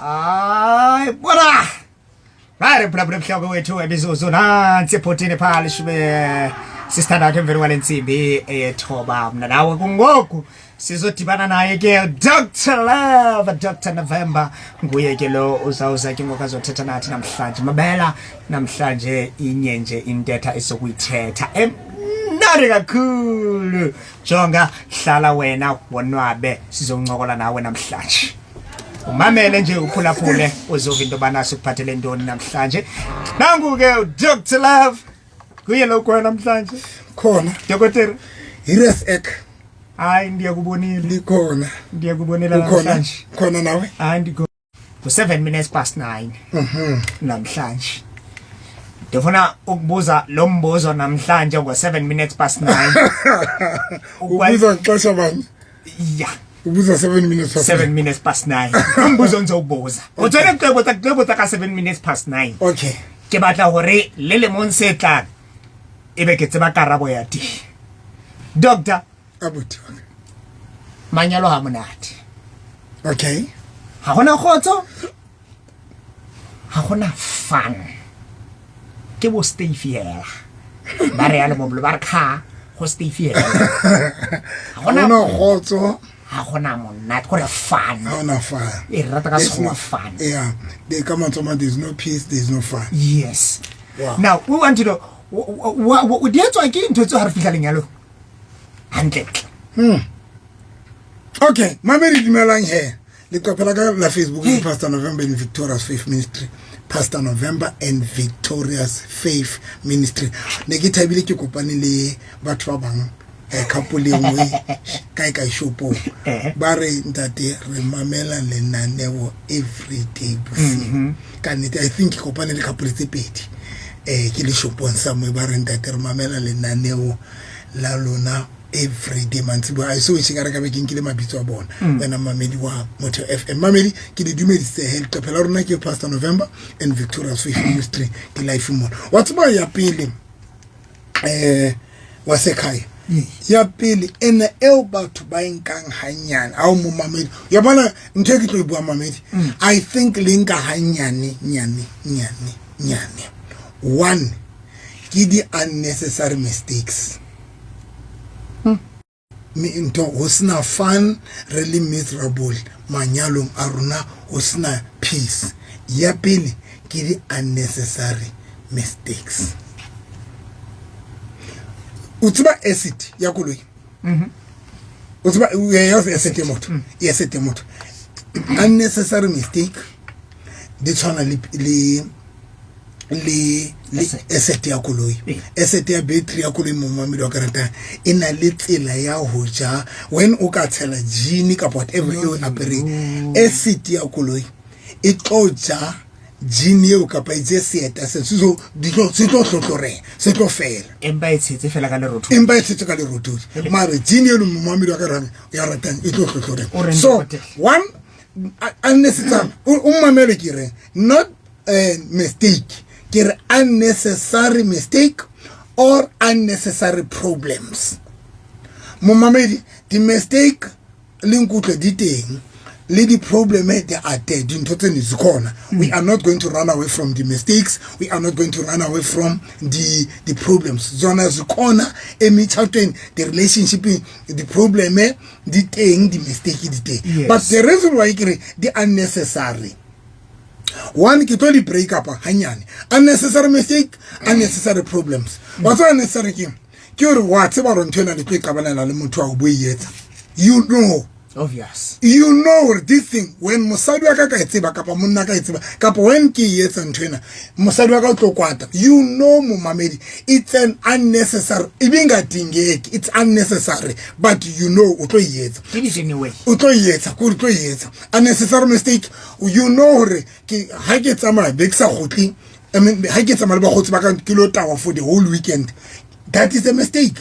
Hayi bona. Right phulaphula mhlobo wethu wemizuzu nantsi ebhotini phaa lishumi sisithandathu emveni kwale ntsimbi eyethoba mna nawe kungoku sizodibana naye ke Dr Love Dr November nguye ke lo uzawuza ke ngoku azothetha nathi namhlanje mabela namhlanje inye nje intetha esokuyithetha emnandi kakhulu jonga hlala wena wonwabe sizoncokola nawe namhlanje umamele nje uphulaphule uzova into yobana sikuphathele ntoni namhlanje nangu ke uDr Love nguye lo khona namhlanje khona dokotela hires ek hayi ndiyakubonile likhona ndiyakubonela ukhona namhlanje khona nawe hayi ndikho ngo-7 minutes past 9 namhlanje ndifuna ukubuza lo mbuzo namhlanje ngo-7 minutes past 9 ubuza xesha bani ya ubuza 7 minutes past 7 nine. minutes past 9 umbuzo ndizowubuza o tswele ke botsa ke botsa ka 7 minutes past 9 okay ke batla hore le lemong se tlang ebe ke tseba karabo ya teng doctor abuti wa ka. Manyalo ha monate okay ha gona kgotso ha gona fun ke bo stay fela ba re yalo mobolo ba re kha go stay fela ha gona gona kgotso ha gona monate gore fun ha ona fun e re rata ka There's sekgowa no- fun yeah they come out there's no peace there's no fun yes Wow. now we want to know di etswa ke ntho tseo ha re fihla lenyalong hantlentle okay mamedi dumelang he leqephe la ka la Facebook ke Pastor November and Victorious Faith Ministry Pastor November and Victorious Faith Ministry ne ke thabile ke kopane le batho ba bang couple e nngwe kae kae shopong ba re ntate re mamela lenaneo every day bosigo ka nnete I think ke kopane le couple tse pedi ke le shopong somewhere ba re ntate re mamela lenaneo la lona everyday mantsiboa a so e ka re ka be ke nkile mabitso a bona wena mamedi wa Motho FM mamedi ke le dumedisitse he leqephe la rona ke Pastor November and Victorious Faith Ministry ke life mona wa tseba ya pele wa sekhaya ya pele ena eo batho ba e nkang hanyane ha o mo mamedi ya bona ntho e ke tlo e bua mamedi I think le nka hanyane nyane nyane nyane one ke di unnecessary mistakes mme ntho ho sena fun re le miserable manyalong a rona ho sena peace ya pele ke di unnecessary mistakes o tseba acid ya koloi o tseba ya acid ya motho acid ya motho unnecessary mistake di tshwana le le le le asset ya koloi asset ya battery ya koloi mo mamedi wa karata e na le tsela ya ho ja when o ka tshela jean kapa whatever e o apereng acid ya koloi e tlo ja jean eo kapa e je seeta se so di tlo se tlo hlohloreha se tlo fela empa e tshetse fela ka lerotho empa e tshetse ka lerothodi mare jean eo mo mamedi wa karata ya ratang e tlo hlohloreha so one unnecessary o mamele ke reng not mistake ke re unnecessary mistake or unnecessary problems momamedi di-mistake le nkutlwe di teng le di-problem they are there dintho tse ne zikhona we are not going to run away from the mistakes we are not going to run away from the problems zona zikhona emitshatweni the relationship the problem di teng di-mistake di teng Yes. but the reason why ke re di unnecessary one ke tlo di break up hanyane unnecessary mistake unnecessary problems wa tseba unnecessary ke ke hore wa tseba hore ntho ena le tlo e qabanela le motho wa o bo e etsa you know. Obvious. You know hore this thing, when mosadi wa ka ka e tseba kapa monna ka e tseba kapa when ke e etsa ntho ena, mosadi wa ka o tlo kwata. You know, momamedi, it's an unnecessary, ebingadingeki, it's unnecessary, but you know o tlo e etsa. Did it anyway. O tlo e etsa, ko tlo e etsa. Unnecessary mistake, you know hore ke ha ke tsamaya be ke sa kgutle, I mean, ha ke tsamaya le bakgotsi ba ka ke lo tawa for the whole weekend, that is a mistake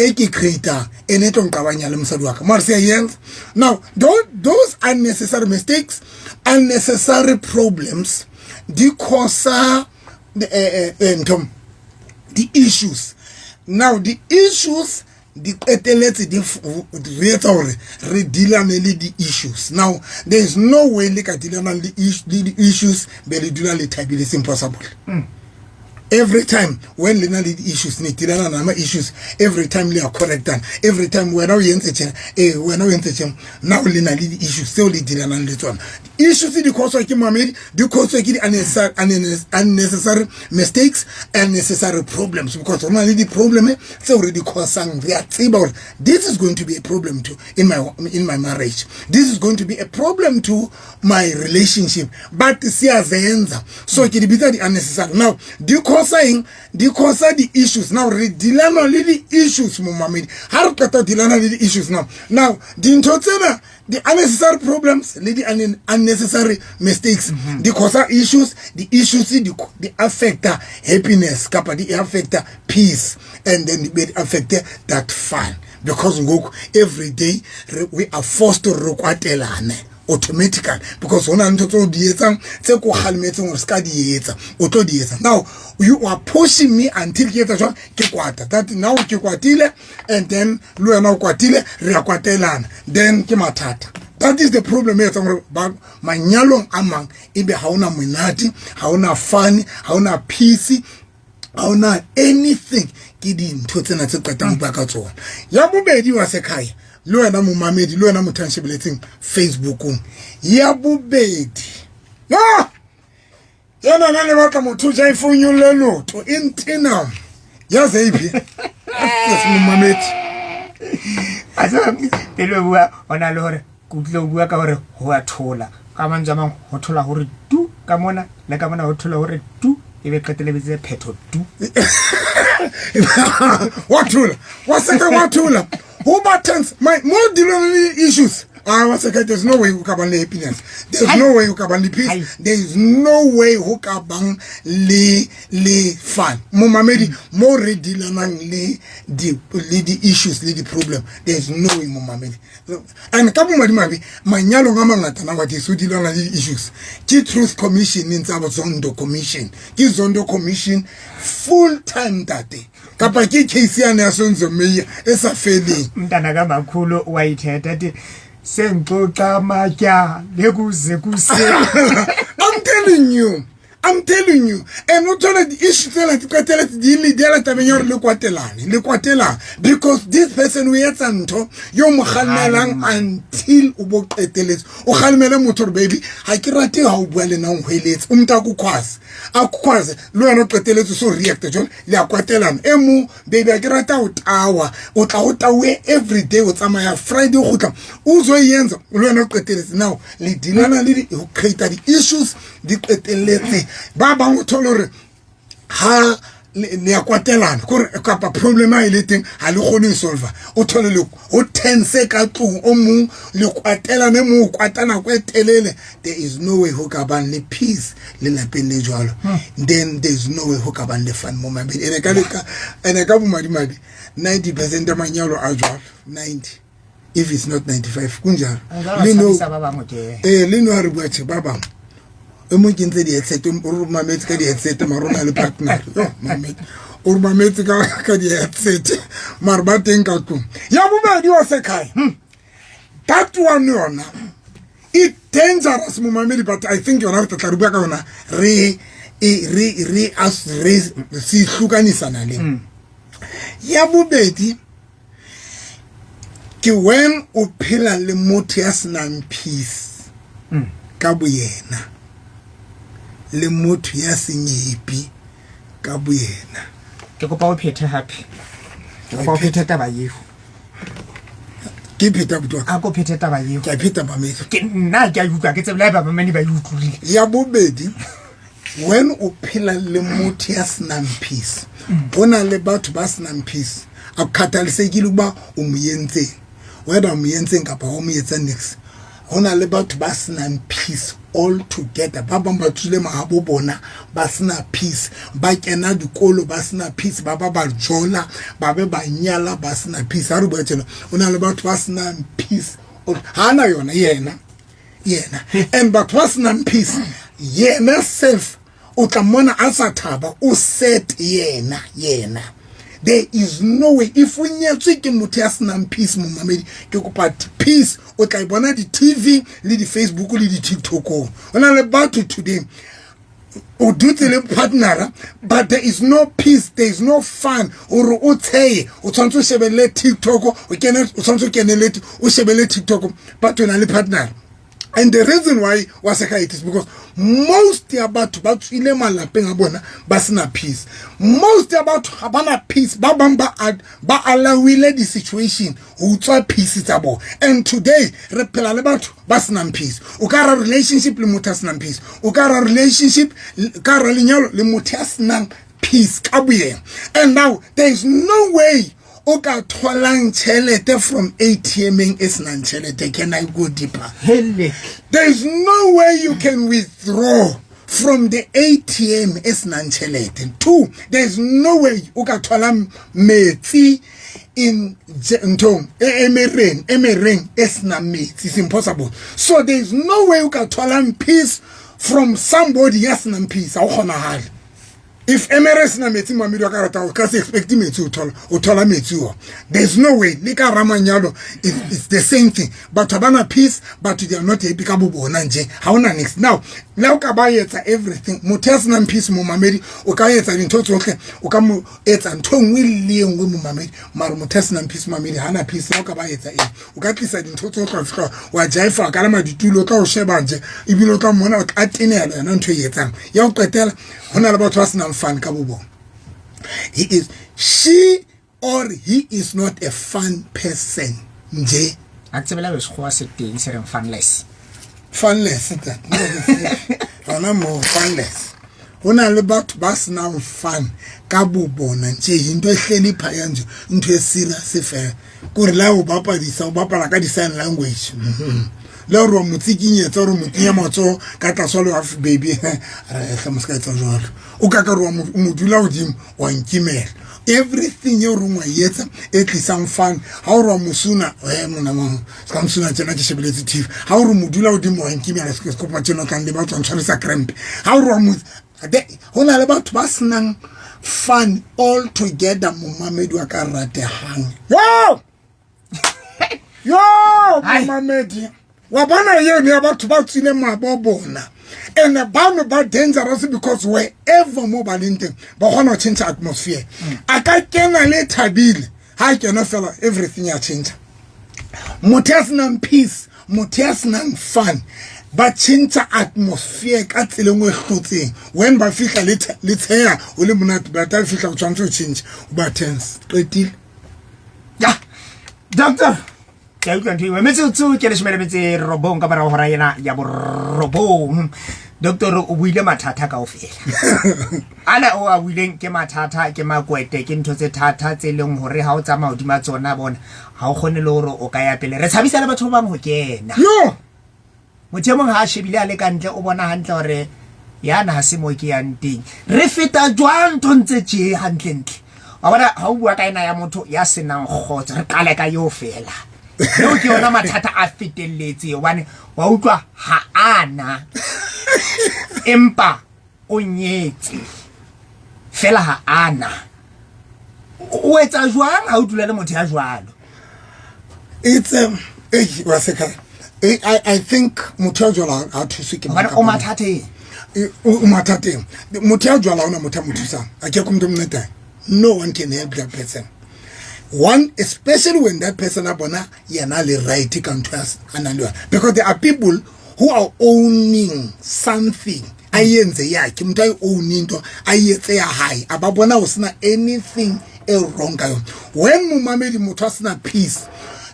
e ke creata ene e tlo nqabanya le mosadi wa ka, mara se a yenza. Now those unnecessary mistakes, unnecessary problems di causa ntho, di-issues. Now the issues di qeteletse di re etsa hore re dealane le di-issues. Now there is no way le ka dealanang le di-issues be le dula le thabile. It's impossible. Every time when le na le di-issues, ne dealana nama issues every time, le a correctana every time. Wena o entse tjena, ee, wena o entse tjena. Now le na le di-issues tseo le dealanang le tsona. Issues di causwa ke mamedi, di causwa ke di-unnecessary mistakes, unnecessary problems, because ho na le di-problem tseo re di causang. Re a tseba hore this is going to be a problem to in my marriage, this is going to be a problem to my relationship, but siyazenza. So ke di bitsa di-unnecessary. Now di causa eng? Di causa di-issues. Now re dealana le di-issues, momamedi. Ha re qeta ho dealana le di-issues, now dintho tsena, the unnecessary problems le di unnecessary mistakes, di causa issues. The issues di affecta happiness kapa di affecta peace, and then di be di affecte that fun, because ngoku every day we are forced to re kwatelane automatically, because ho na le ntho tse o di etsang tse ko kgalemetseng hore se ka di etsa, o tlo di etsa. Now you are pushing me until ke etsa jwang? Ke kwata. That now ke kwatile, and then le wena o kwatile, re a kwatelana, then ke mathata. That is the problem e etsang hore manyalong a mang ebe ha ona monate, ha ona fun, ha ona peace, ha ona anything. Ke dintho tsena tse qetang ho bua ka tsona. Ya bobedi wa sekhaya, le wena momamedi, le wena motho a nshebeletseng Facebookong, ya bobedi ya yena na le batla motho ja ifonyolle lotho e ntena ya zeyiphi momamedi? A pele o bua, o na le hore ke utlwile o bua ka hore ho a thola. Ka mantswe a mang, ho thola hore tu ka mona le ka mona, ho thola hore tu, e be qetele phetho tu. Wa thola, wa seka wa thola, ho ba tense my mo dealing le issues. Ah, wa seka, there's no way ho ka bang le happiness, there's no way ho ka bang le peace, there is no way ho ka bang le fun, momamedi. Mo re dealanang le di issues le di problem, there is no way, momamedi. And ka bomadimabe, manyalong a mangata nowadays o dealana le di-issues ke truth commission ntse ba Zondo Commission, ke Zondo Commission full time, ntate, kapa ke case yane ya Senzo Meyiwa e sa feleng. Mntana kamakhulu wayithetha athi sengixoxa amatyala ekuze kuse. I'm telling you, I'm telling you. And o thole di-issue tsena di qeteletse di le diela tabeng ya hore le kwatelane, le kwatelana, because this person o etsa ntho yo mo kgalemelang until o bo qeteletse o kgalemele motho hore baby, ha ke rate ha o bua le nna o hweletse, o motho a ko khwaze, a khwaze, le wena o qeteletse so react jwale le a kwatelana. E mo baby, ha ke rata o tawa, o tla o tawe every day, o tsamaya Friday, o kgutla o zo e entsa, le wena o qeteletse. Now le dealana le di ho create di-issues, di qetelletse ba bang o thole hore ha le ya kwatelana kore kapa problem ha e le teng, ha le kgone ho solva. O thole le ho tense ka tlung, o mong le kwatelana, e mong o kwata nako e telele. There is no way ho ka bang le peace le lapeng le jwalo. Then there is no way ho ka bang le fun mo mabedi. Ene ka leka ene ka bomadimabe, 90% ya manyalo a jwalo, 90 if it's not 95, kunjalo. Le no ba bangwe ke ee, le no ha re bua tjhe, ba bangwe e mong ke ntse di-headset, o re mametse ka di-headset, mare o na le partner yo mametse, o re mametse ka di-headset, mare ba teng ka tlong. Ya bobedi wa sekhaya, that one yona e dangerous, momamedi, but I think yona re tla re bua ka yona, re e re re as re se hlukanisana le ya bobedi. Ke when o phela le motho ya senang peace ka boyena, le motho ya seng happy ka boyena. Ke kopa o phethe hape, ke kopa o phethe taba eo. Ke pheta botwa. A ko phethe taba eo. Ke a pheta mamedi. Ke nna ke a utlwa ke tsebela ba mamedi ba e utlwile. Ya bobedi, when o phela le motho ya senang peace, ho na le batho ba senang peace, akukhathalisekile ukuba o mo entseng, whether o mo entseng kapa o mo etsa nix. Ho na le batho ba senang peace all together. Ba bang ba tswile mahabo bona ba sena peace, ba kena dikolo ba sena peace, ba ba ba jola, ba be ba nyala ba sena peace. Ha re bua tjena, o na le batho ba senang peace. Ha na yona yena yena, and batho ba senang peace yena self o tla mmona a sa thaba, o set yena yena. There is no way if o nyetswe ke motho ya senang peace, momamedi, ke kopa peace o tla e bona di-TV le di-Facebook le di-TikTokong. O na le batho today o dutse le partnera, but there is no peace, there is no fun. Hore o tsheye, o tshwanetse o shebelle TikTok, o kene, o tshwanetse o kenele o shebelle TikTok, but o na le partner. And the reason why wa seka it is because most ya batho ba tswile malapeng a bona ba sena peace. Most ya batho ga bana peace. Ba bang ba allowile di-situation ho utswa peace tsa bona. And today re phela le batho ba senang peace. O ka ra relationship le motho a senang peace, o ka ra relationship ka ra lenyalo le motho ya senang peace ka boyena. And now there is no way o ka tholang tjhelete from ATM-eng e senang tjhelete. Can I go deeper? Hele. There is no way you can withdraw from the ATM e senang tjhelete. Two, there is no way o ka thola metsi in nthong emereng emereng e senang metsi. It's impossible. So there is no way o ka tholang peace from somebody ya senang peace. Ha o kgonahale. If emere e sena metsi, mamedi wa ka rata, o ka se expect metsi o thola, o thola metsi o. There's no way. Le ka ramanyalo, it's the same thing. Batho ba na peace, but they are not happy ka bo bona nje. Ha ona next. Now, le o ka ba etsa everything. Motho ya senang peace, momamedi, o ka etsa dintho tsohle, o ka mo etsa ntho e nngwe le e nngwe, momamedi. Mara motho ya senang peace, momamedi, ha na peace. Le o ka ba etsa eng? O ka tlisa dintho tsohle, wa fihla wa jaifa, wa kalama ditulo, o tla o sheba nje, ebile o tla mmona o tla tenela yona ntho e etsang. Ya ho qetela, ho na le batho ba senang fun ka bo bona. He is, she or he is not a fun person nje. A tsebela be sekgowa se teng se reng funless. Funless that. Hona mo funless. Ho na le batho ba senang fun ka bo bona nje, into e hleli phaya nje, ntho e serious fela. Kore la o bapadisa, o bapala ka di-sign language. Le hore wa mo tsikinyetsa, hore mo kenya matsoho ka tlase le wa baby, re hle mo se ka etsa jwalo. O ka ka re wa mo dula hodimo, wa nkimela. Everything eo reng wa e etsa e tlisang fun, ha o re wa mo suna, mona mo se ka mo suna tjena ke shebeletse TV. Ha o re mo dula hodimo, wa nkimela, se kopa tjena o tlang le batho wa ntshwarisa cramp. Ha o re wa mo ho na le batho ba senang fun all together, momamedi wa ka ratehang. Yo! Yo, momamedi. Wa bona eno ya batho ba tswile mabo bona. And bano ba dangerous because wherever mo ba leng teng, ba kgona ho change atmosphere. A ka kena le thabile, ha kena fela everything ya change. Motho ya senang peace, motho ya senang fun, ba change atmosphere ka tsela e nngwe e hlotseng. When ba fihla le tsheha o le monate, ba tla fihla o tshwanetse ho change, o ba tense. Qetile. Ya. Doctor, ke a utlwa ntho eo. Metsotso ke 19 ka morago hora ena ya borobong. Doctor, o buile mathata kaofela. Ana o a buileng ke mathata, ke makwete, ke ntho tse thata tse leng hore ha o tsamaya hodima tsona bona, ha o kgone le hore o ka ya pele. Re tshabisa le batho ba bang ho kena. Yo! Motho e mong ha a shebile a le ka ntle, o bona hantle hore yana ha se mo ke yang teng. Re feta jwang nthong tse tje hantlentle? Wa bona ha o bua ka ena ya motho ya senang kgotso, re qale ka eo fela. Eo ke yona mathata a fetelletse hobane wa utlwa ha ana, empa o nyetse fela ha ana. O etsa jwang ha o dula le motho ya jwalo? It's wa seka. I think motho ya jwalo ha thuswe ke Hobane o mathateng. O mathateng. Motho ya jwalo ha ona motho a mo thusang. A ke ko motho mo. No one can help that person. One, especially when that person a bona yena le right ka ntho ya a nang le yona. Because there are people who are owning something. A entse yakhe, motho a e own into, a etse ya hae. A ba bona ho sena anything e wrong ka yona. When momamedi motho a sena peace,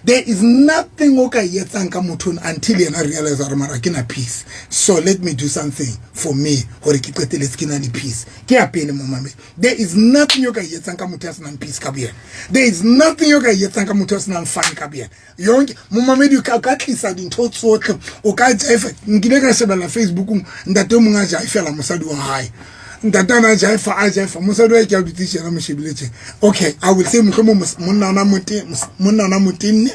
There is nothing o ka e etsang ka motho ono until yena realize gore mara ke na peace, so let me do something for me gore ke qeteletse ke na le peace. Ke ya pele, momamedi. There is nothing o ka e etsang ka motho ya senang peace ka boyena. There is nothing o ka e etsang ka motho ya senang fun ka boyena. Yonke, momamedi, o ka tlisa dintho tsotlhe, o ka jaifa. Nkile ka shebella Facebookong, ntate o mongwe a jaifela mosadi wa hae. Ntate ana a jaifa, a jaifa mosadi wa ke a dutse tjena, mo shebile tje. Okay, I will say mohlomong monna ona motenne,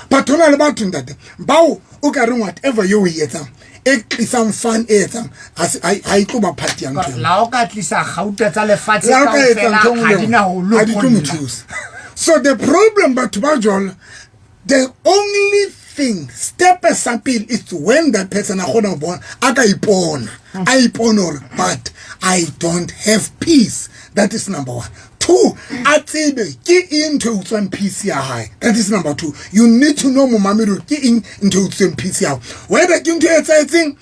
but ho na le batho, ntate, bao o ka reng whatever yo o e etsang e tlisang fun, e etsang ha e tlo ba part ya ntho eo. La o ka tlisa gauta tsa lefatshe La o ka etsa kaofela, ntho e nngwe ha le di na ho nngwe, ha di tlo mo lokolla. thusa. So the problem, batho ba jwalo, the only thing, step sa pele is when that person a kgona ho bona, a ka ipona, a ipona hore but I don't have peace. That is number one. Two, a tsebe ke eng ntho e utswang peace ya hae. That is number two. You need to know, momamedi, hore ke eng ntho e utswang peace ya hao, whether ke ntho e etsahetseng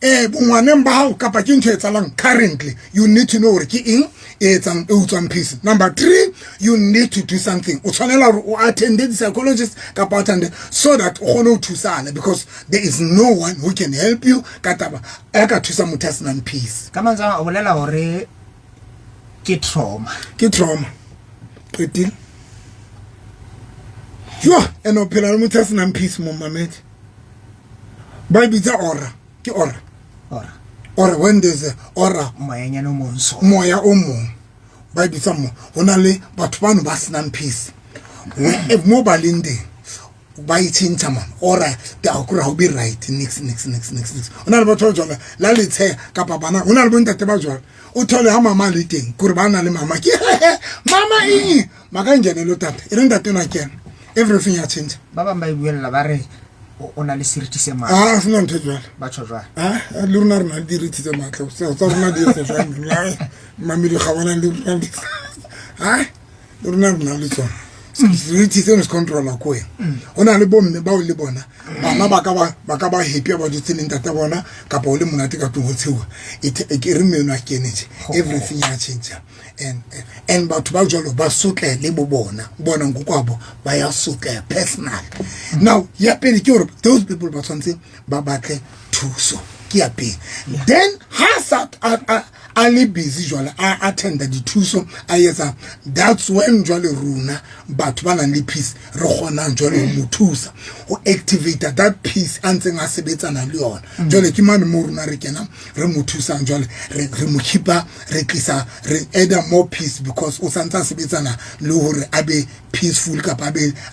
bongwaneng ba hao kapa ke ntho e etsahalang currently. You need to know hore ke eng e etsang, e utswang peace. Number three, you need to do something. O tshwanela hore o attende di-psychologist kapa o attende so that o kgone ho thusana, because there is no one who can help you ka taba ya ka thusa motho a senang peace. Ka mantswe a mang, o bolela hore ke trauma. Ke trauma, qetile yo. Ene o phela le motho a senang peace, momamedi, ba e bitsa aura, ke aura. Ora. Aura, when there's a aura, moyanyana o montsho. Moya o mong ba e bitsa mo. Ho na le batho bano ba senang peace. Mo ba leng teng ba e tjhentjha, man. Aura kore ha o be right, nix nix nix nix nix. Ho na le batho ba jwalo la letsheya kapa bana. Ho na le bontate ba jwalo, o thole ha mama a le teng, kore ba na le mama, ke mama eng maka ngenelo tata e re ntate ona kena, everything ya change. Ba bang ba e buella, ba re o na le seriti se matla. Ah, sena ntho e jwalo. Ba tjho jwalo. Ah, le rona re na le diriti tse matla. Tsa rona di etsa jwang? Mamedi ga bona le rona, ah, le rona re na le tsona seriti seno, se controla ko wena. Ho na le bomme bao le bona bana ba ka ba happy ba dutse le ntata bona kapa o le monate ka tlung ho tshewa. Ke re meno a kenetse, everything ya change. And batho ba jwalo ba sotleha le bo bona, bona nkokwabo ba ya sotleha personal. Now ya pele ke hore those people ba tshwanetse ba batle thuso, ke ya pele. Then ha sa a le busy jwale a attenda dithuso a etsa, that's when jwale rona batho ba nang le peace re kgonang jwale ho mo thusa ho activate that peace a ntseng a sebetsana le yona. Jwale ke mane mo rona re kenang, re mo thusang jwale, re mo keepa, re tlisa, re add more peace, because o santse a sebetsana le hore a be peaceful kapa a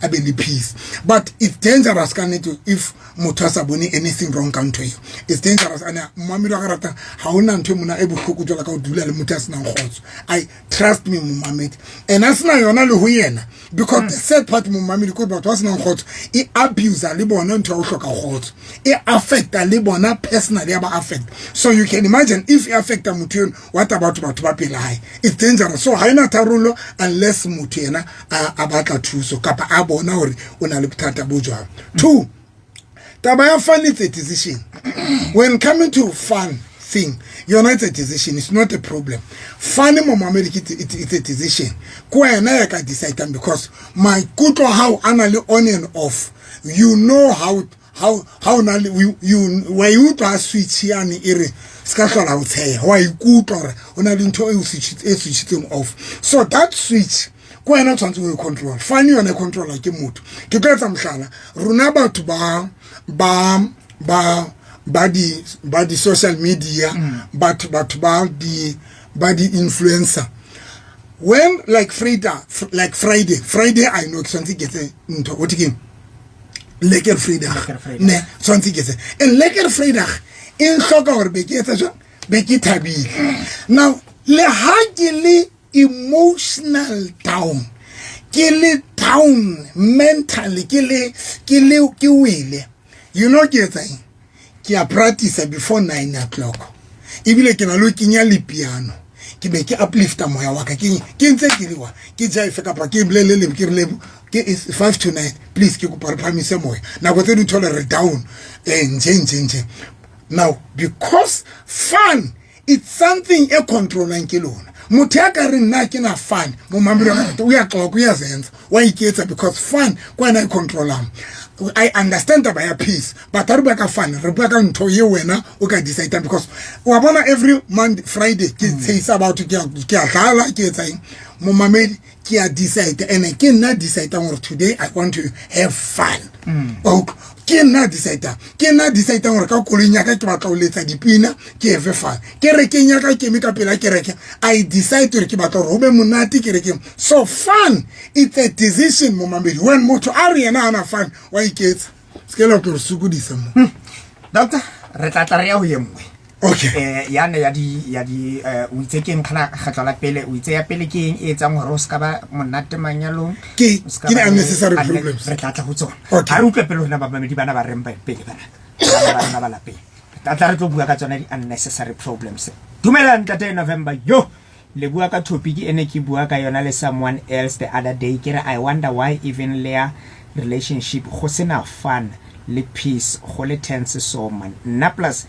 be le peace. But it's dangerous ka nnete if motho a sa bone anything wrong ka ntho eo. It's dangerous. Ane momamedi wa ka ratang, ha hona ntho e mona e bohloko jwalo ka ho dula le motho a senang kgotso. I trust me, momamedi, and a sena yona le ho yena, because the sad part, momamedi, ke batho ba senang kgotso e abuse le bona ntho ya ho hloka kgotso, e affecta le bona personally, ya ba affect. So you can imagine if e affecta motho eno, what about batho ba pele hae? It's dangerous. So ha ena tharollo unless motho yena a batla thuso kapa a bona hore o na le bothata bo jwang. Two, taba ya fun, it's a decision. When coming to fun thing yona, it's a decision, it's not a problem. Fun, momamedi, it's a decision, ke wena ya ka decidang, because maikutlo a hao a na le on and off. You know how na le you wa e utlwa switch yane e re se ka hlola o tsheha, wa ikutlwa hore o na le ntho e o switch e switchitseng off. So that switch ke wena o tshwanetse o e control. Fun yona e controla ke motho. Ke tlo etsa mohlala, rona batho ba di social media, batho ba di influencer, when like Friday, like Friday, I know ke tshwanetse ke etse ntho o ke Lekker Vrydag. Lekker Vrydag. Ne tshwanetse ke etse and Lekker Vrydag e ntlhoka hore be ke etsa jwang, be ke thabile. Now le ha ke le emotional down, ke le down mentally, ke le ke wele, you know ke etsa eng? Ke a practice before 9 o'clock, ebile ke na le ho kenya le piano, ke be ke uplifta moya wa ka, ke ntse ke le wa ke jive kapa ke bolele le ke re le ke is 5 to 9, please, ke kopa re phamise moya. Nako tse di thole re down, nje nje nje. Now because fun, it's something e controlang ke lona. Motho ya ka reng nna ke na fun, momamedi wa ka, o ya xoka, uyazenza, wa iketsa, because fun ke wena e controlang. I understand taba ya peace, but ha re bua ka fun, re bua ka ntho ye wena o ka decide, because wa bona every Monday, Friday ke tshehisa batho, ke a dlala, ke etsa eng. Momamedi, ke a decide, and ke nna decidang gore today I want to have fun. Okay, ke nna decidang, ke nna decidang gore ka koloing ya ka ke batla go letsa dipina, ke have fun. Kerekeng ya ka, ke eme ka pela kereke, I decide gore ke batla gore go be monate kerekeng. So fun, it's a decision, momamedi. When motho a re yena ana fun, wa iketsa, se ke la tlo re sokodisa mo. Doctor, re tla tla re ya ho ye nngwe. Okay. Yane ya di o itse ke eng kgana kgetlo la pele, o itse ya pele ke eng e etsang hore o ska ba monate manyalong? Ke O ska ke ba le- di-unnecessary problems. Re tla tla ho tsona. Okay. Ha re utlwe pele hore bamamedi bana ba reng pele bana ba rona ba lapeng. Re tla tla re tlo bua ka tsona di-unnecessary problems. Dumela ntate November, yo le bua ka topic e ne ke bua ka yona le someone else the other day. Ke re I wonder why even lea relationship go sena fun le peace, go le tense. So man, nna plus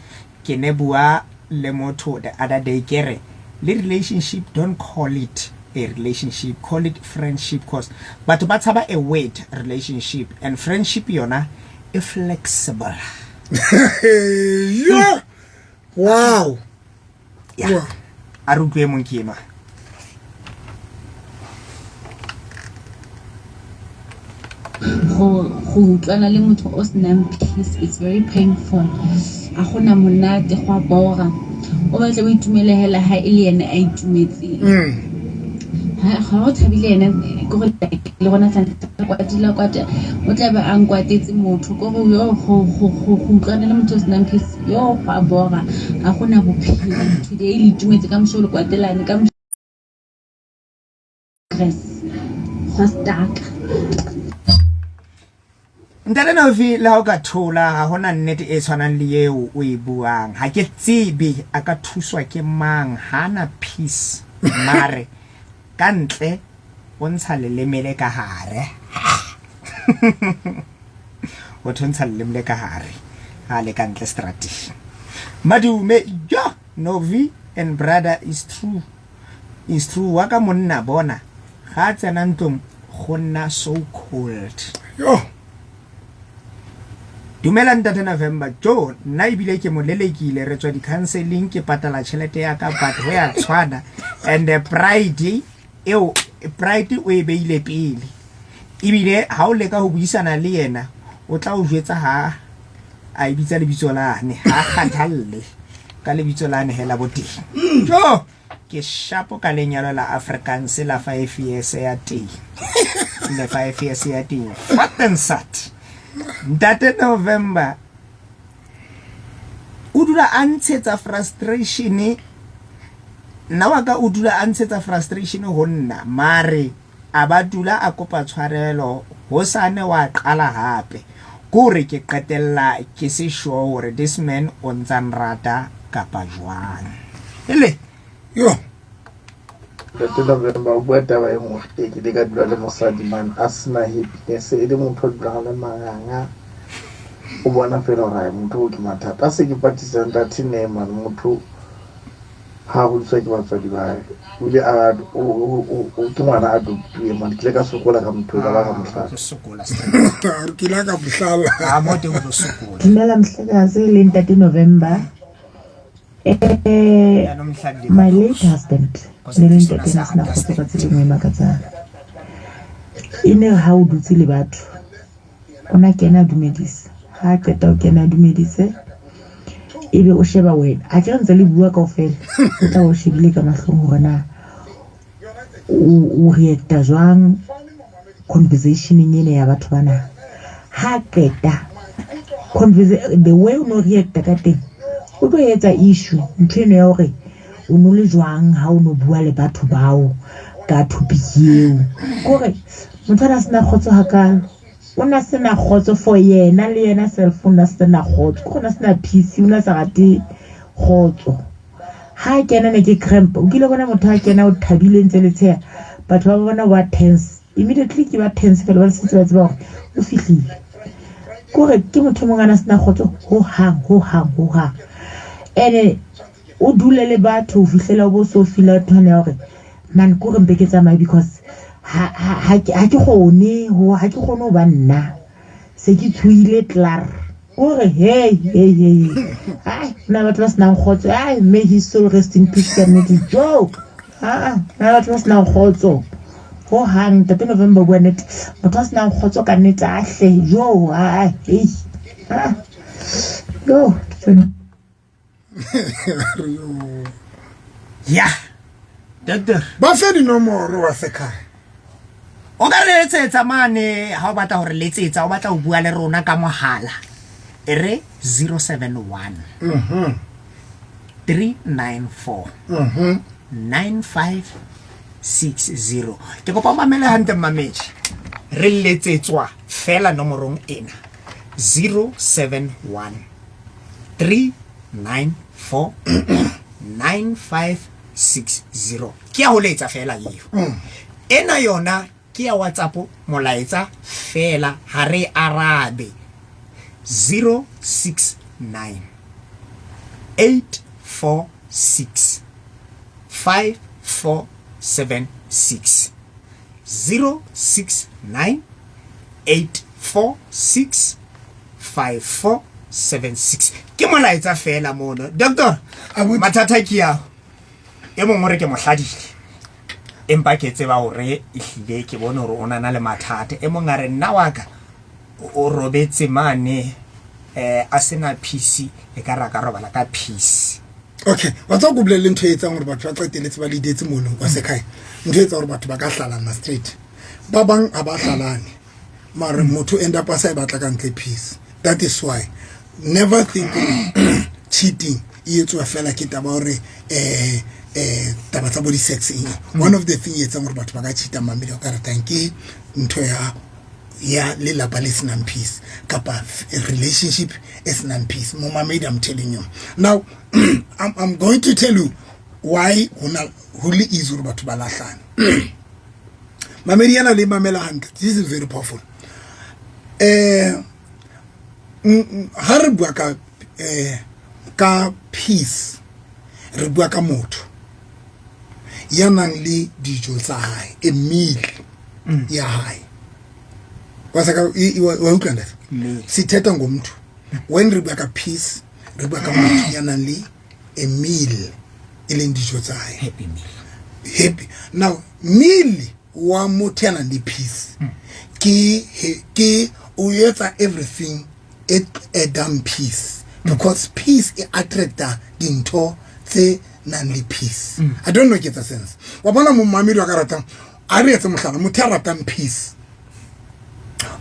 ke ne bua le motho the other day, ke re le relationship, don't call it a relationship, call it friendship, cause batho ba tshaba a word relationship, and friendship yona e flexible. Yeah, wow. Yeah. Wow. A re utlwe e mong ke enwa. Go utlwana le motho o senang peace, it's very painful. A gona monate, go a bora. O batla o itumele hela ha e le ene a itumetseng. Ha o thabile ene, ke gore like, le gona tla kwatile kwate, o tla be a nkwatetse motho. Ko go yo go utlwana le motho o senang peace, yo go a bora, ga gona bophelo. Today le itumetse, ka moso le kwatelane, ka moso stress, go stuck. Ntate Novi, le ha o ka thola, ha hona nnete e tshwanang le eo o e buang. Ha ke tsebe a ka thuswa ke mang, ha na peace, mare ka ntle o ntsha leleme le ka hare. O thontsha leleme le ka hare ha le ka ntle strateng. Madume yo Novi and brother, is true, is true. Wa ka monna bona ga a tsena ntlong go nna so cold. Yo. Dumela ntate November. Jo, nna ebile ke mo lelekile, re tswa di-counseling, ke patala tšhelete ya ka, but go ya tshwana. And the pride eo, pride o e beile pele, ebile ha o leka ho buisana le yena, o tla o jwetsa ha a e bitsa lebitso lane, ha kgathalle ka lebitso lane hela boteng. Jo, ke shapo ka lenyalo la Afrikaans la 5 years ya teng, le 5 years ya teng. What and sat ntate November o dula a ntshetsa frustration, nna wa ka o dula a ntshetsa frustration ho nna, mare a ba dula a kopa tshwarelo, hosane wa qala hape. Kore ke qetella ke se sure hore this man o ntsa nrata kapa jwang ele. Yo. Ntate November, o bua taba e nngwe. E ke ile ka dula le mosadi man a sena happiness, e le motho a dulang a le manganga, o bona fela gore ai, motho o ke mathata a se ke patisang. Ntate ne man, motho ha a hodiswa ke batswadi ba hae, o ile a o ke ngwana adoptuwe man. Ke ile ka sokola ka motho, ka ba ka mohlala. Tlo sokola straight. Re ke ile ka bohlala. A mo teng o tlo sokola. Dumela mhlekazi le ntate November. Yaanong mhlabile. My late husband ne le ntate ne sena kgotso ka tsela e nngwe e makatsang. E ne re ha o dutse le batho, o na kena a dumedisa. Ha a qeta ho kena a dumedise, ebe o sheba wena. Ha ke re ntse le bua kaofela, o tla ba o shebile ka mahlong hore na o reacta jwang conversationeng ena ya batho bana. Ha qeta the way o no reacta ka teng, o tlo etsa issue ntho eno ya hore o no le jwang ha o no bua le batho bao ka topic eo. Kore motho ana a sena kgotso hakalo, o na sena kgotso for yena le yena self, o na sena kgotso, ke gona sena peace, o na sa rate kgotso. Ha kena ne ke cramp, o kile bona motho a kena o thabile ntse le tsheha, batho ba bona wa tense immediately, ke ba tense fela, ba setse ba tseba hore o fihlile. Kore ke motho e mong a na sena kgotso ho hang, ho hang, ho hang. Ene O dule le batho ho fihlela o bo so feel-a nthwane ya hore man ko re mpe ke tsamaye because ha ha ha ke ha ke kgone ho ha ke kgone ho ba nna. Se ke tshohile klaar. Ko re hey hey hey. Ai, na batho ba senang kgotso. Ai, may his soul rest in peace ka nnete. Jo. Ah, na batho ba senang kgotso. Ho hang Ntate November bua nnete. Motho a senang kgotso ka nnete a hle. Jo, ai, hey. Ah. Jo, ke tsone. Ya doctor, ba fe dinomoro wa sekhaya. O ka re etsetsa mane ha o batla hore letsetsa, o batla ho bua le rona ka mohala, e re 071 394 9560. Ke kopa o mamele hantle, mmamedi. Re letsetswa fela nomorong ena, 071 394 9560. Ke ya ho letsa fela eo. Ena yona ke ya WhatsApp, molaetsa fela, ha re arabe. 069 846 5476, 069 846 5476. Ke molaetsa fela mono, doctor. Abuti. Mathata ke ao. E mongwe o re ke mohladile, empa ke tseba hore ehlile ke bone hore o nana le mathata. E mong a re nna wa ka o robetse mane, a sena peace, e ka ra ka robala ka peace. Okay, wa tswa ko bolelle ntho e etsang hore batho ba qetelletse ba lidetse mono wa sekhaya. Ntho e etsang hore batho ba ka hlalana straight, ba bang ha ba hlalane, mare motho end up a sa e batla ka ntle peace. That is why never think hore cheating e etsuwa fela ke taba hore taba tsa bo di-sex eng. One of the thing e etsang hore batho ba ka cheata, mamele o ka ratang, ke ntho ya lelapa le senang peace kapa relationship e senang peace. Momamedi, I'm telling you now, I'm going to tell you why hona ho le easy hore batho ba lahlane. Mamedi yana le mamela hantle, this is very powerful. Ha re bua ka peace, re bua ka motho ya nang le dijo tsa hae, a meal ya hae. Wa saka wa utlwa ntate? Meal. Sithetha ngomntu. When re bua ka peace, re bua ka motho ya nang le a meal, e leng dijo tsa hae. Happy meal. Happy. Now meal wa motho ya nang le peace ke o etsa everything e addang peace, because peace e attracta dintho tse nang le peace. I don't know ke etsa sense. Wa bona, momamedi wa ka ratang, a re etse mohlala, motho ya ratang peace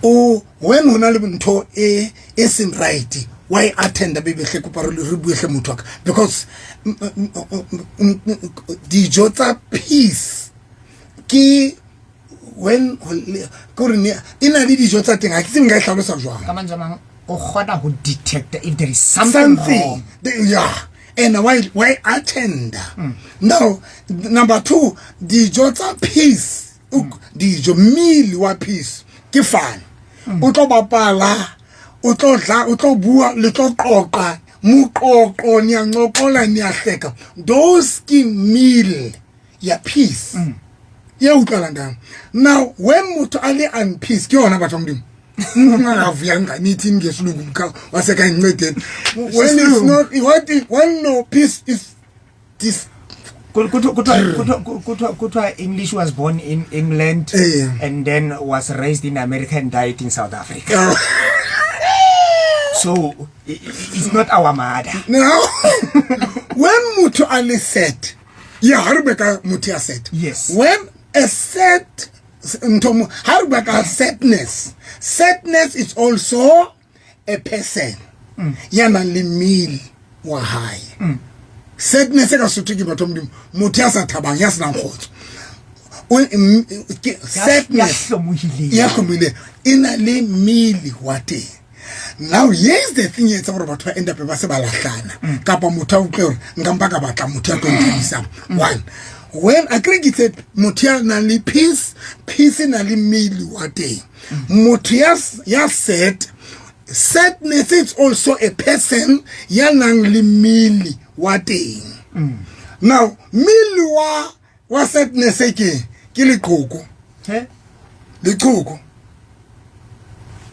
o when ho na le ntho e seng right, wa e attenda. Bebe hle, kopa re bue hle, motho wa ka, because dijo tsa peace ke when kore e na le dijo tsa teng. Ha ke tsebe nka e hlalosa jwang. Ka mantswe a mang, o kgona ho detect if there is something, something wrong. Yeah, and why attend. Now number two, dijo tsa peace, dijo, meal wa peace ke fun. O tlo bapala, o tlo tla, o tlo bua, le tlo qoqa, moqoqo, niyancokola, niyahleka. Those ke meal ya peace ya utlwalang kang. Now when motho a le unpeace, ke yona, batho ba Modimo, ungavuya nganithi ngesilungu mkha wasekayincedeni, when it's not what when no peace is this. Kuthiwa English was born in England and then was raised in America and died in South Africa. So it's not our mother. Now when motho a le sad, yeah, ha re bue ka motho ya sad. When a sad ntho ha re bua ka sadness, sadness is also a person ya nang le meal wa hae. Sadness e ka Sotho ke, batho ba Modimo, motho ya sa thabang, ya senang kgotso. Sadness Ya hlomohileng. Ya hlomohileng e na le meal wa teng. Now here's the thing e etsa gore batho ba end up ba se ba lahlana, kapa motho a utlwe gore nka mpa ka batla motho ya tlo nthabisang. One, when a kry ke tse motho ya nang le peace, peace e na le meal wa teng. Motho ya sad, sadness is also a person ya nang le meal wa teng. Now mmele wa wa sadness ke ke leqhoko. Leqhoko.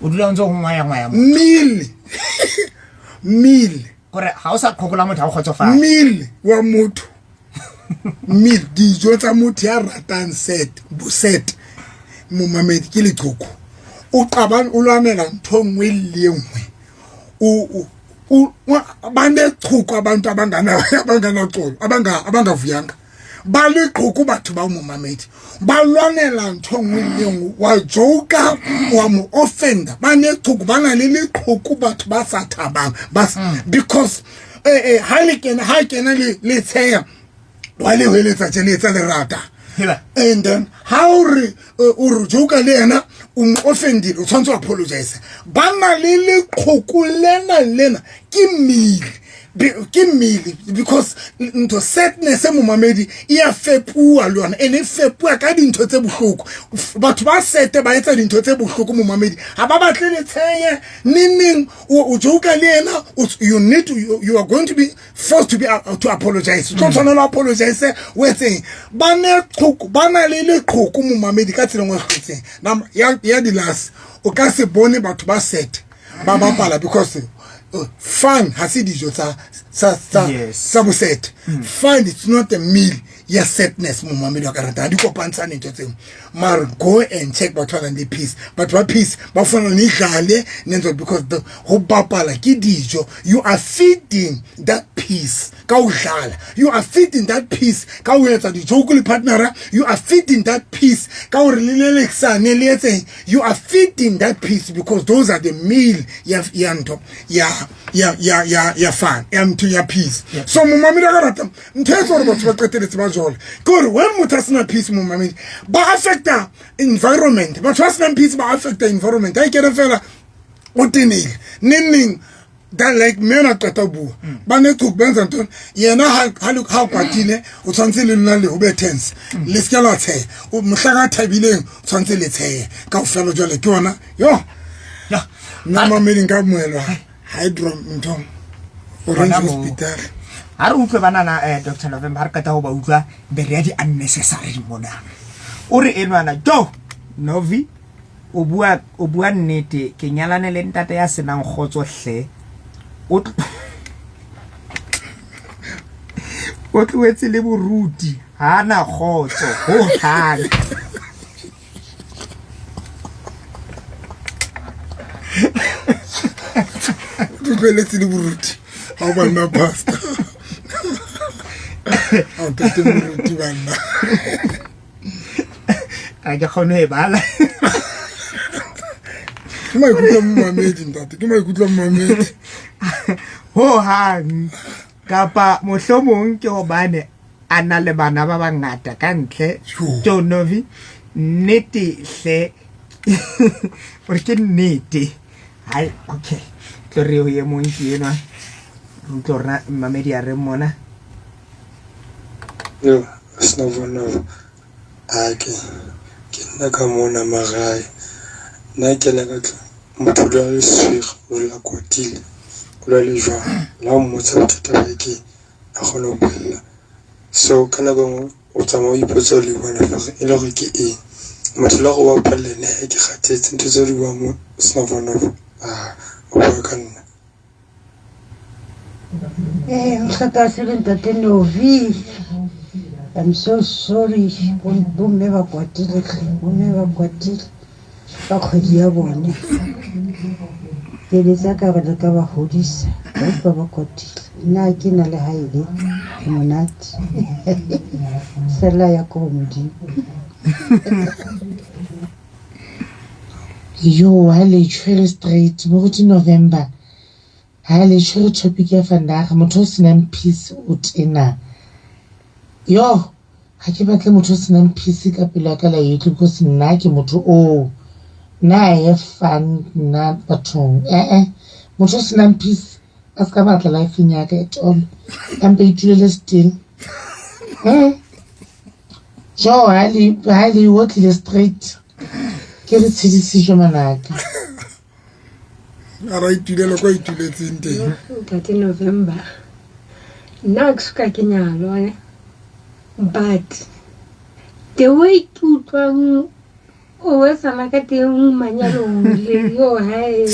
O dula o ntse o ngwaya-ngwaya mo. Mmele. Mmele. Gore ga o sa qhokola motho ga o kgotsofale. Mmele wa motho. Mmele dijo tsa motho ya ratang set, bo set. Momamedi ke leqhoko. O qabang o lwanela ntho e nngwe le e nngwe. O o baneqhuku abantu abangana abanganaxolo abanga abangavuyanga baleqhuku batho ba momamedi ba lwanela ntho nngwe le nngwe wa joka wa mo offenda ba neqhuku ba na le leqhuku batho ba sa thabang ba because eh eh ha le kena ha kena le le tsheya wa le hweletsa tje le etsa lerata and then ha o re o re joka le yena o mo offendile o tshwanetse o apologize ba na le leqhoko lena lena ke mmele ke mmele because ntho sadness e momamedi e a fepuwa le yona ene e fepuwa ka dintho tse bohloko batho ba sete ba etsa dintho tse bohloko momamedi ga ba batle le tshenye neneng o joka le yena you need to, you are going to be forced to be to apologize tlo tshwanela apologize o etseng ba ne qhoko ba na le leqhoko momamedi ka tsela nngwe tlhotseng ya ya dilas o ka se bone batho ba set ba bapala because fun ha se dijo tsa tsa tsa tsa boset fun it's not a meal ya sadness momamedi wa ka rata di kopantshane ntho tseo mara go and check batho ba nang le peace batho ba peace ba fana le dlale nentso because the ho bapala ke dijo you are feeding that peace ka ho dlala you are feeding that peace ka ho etsa di-joke le partnera you are feeding that peace ka hore le lelekisane le etseng you are feeding that peace because those are the meal ya ya ntho ya ya ya ya ya fun ya ntho ya peace so momamedi a ka rata ntho e etsa gore batho ba qeteletse ba jola ke gore when motho a sena peace mo mamedi ba affecta environment batho ba senang peace ba affecta environment a ikene fela o tenele neng neng that like mme ona qeta bua ba ne qhoko ba etsa ntho yena ha ha kwatile o tshwanetse le lona le ho be tense le se ke la tsheha mohla ka thabileng o tshwanetse le tshehe kaofela jwale ke yona yo nna mameding ka moelwa hydro ntho orange hospital ha re utlwe banana Dr November ha re qeta ho ba utlwa be re ya di-unnecessary mona o re enwana jo Novi o bua o bua nnete ke nyalane le ntate ya senang kgotso hle o o tlohetse le boruti ha na kgotso ho hang Tlotleletse le boruti ga o banna pastor a ntate moruti banna a ke kgone ho e bala ke maikutlo a momamedi ntate ke maikutlo a momamedi ho hang kapa mohlomong ke hobane a na le bana ba bangata ka ntle Jonovi nnete hle gore ke nnete hai okay tlo re ho ye mong ke enwa re utlwe rona mmamedi a reng mona yo snovonovo a ke ke nna ka mona magae nna ke kena ka tlung motho o dula le sefega o dula kwatile o dula le jwang la o mmotsa bothata ba ke a kgone ho buella so ka nako e nngwe o tsamaya o ipotsa o le one gore e le gore ke eng motho le go bapala le ene ke kgathetse ntho tse di buang mo snovonovo a o bua ka nna Eh, ntlhakase le ntate Novi. I'm so sorry. Bomme ba kwatile tlhe, bomme ba kwatile ka kgwedi ya bone. Ke eletsa ka re le ka ba hodisa, ba utlwa ba kwatile. Nna ke na le ha e le monate. Sala ya ko Modimo. Yo, ha le tshwere straight moruti November. Ha le tshwere topic ya vandag motho o senang peace o tena. Yo, ha ke batle motho o senang peace ka pelo ya ka la yotlhe because nna ke motho oo. Nna I have fun nna bathong. Eh eh. Motho o senang peace a ska batla life-eng ya ka at all. Kampe itulele still. Jo, ha le o tlile straight. Ke re tshedisitswe manaka. A ra itulela kwa ituletseng teng. Ntate November. Nna ke soka ke nyalwa ne but the way ke utlwang o etsala ka teng manyalong le yo hae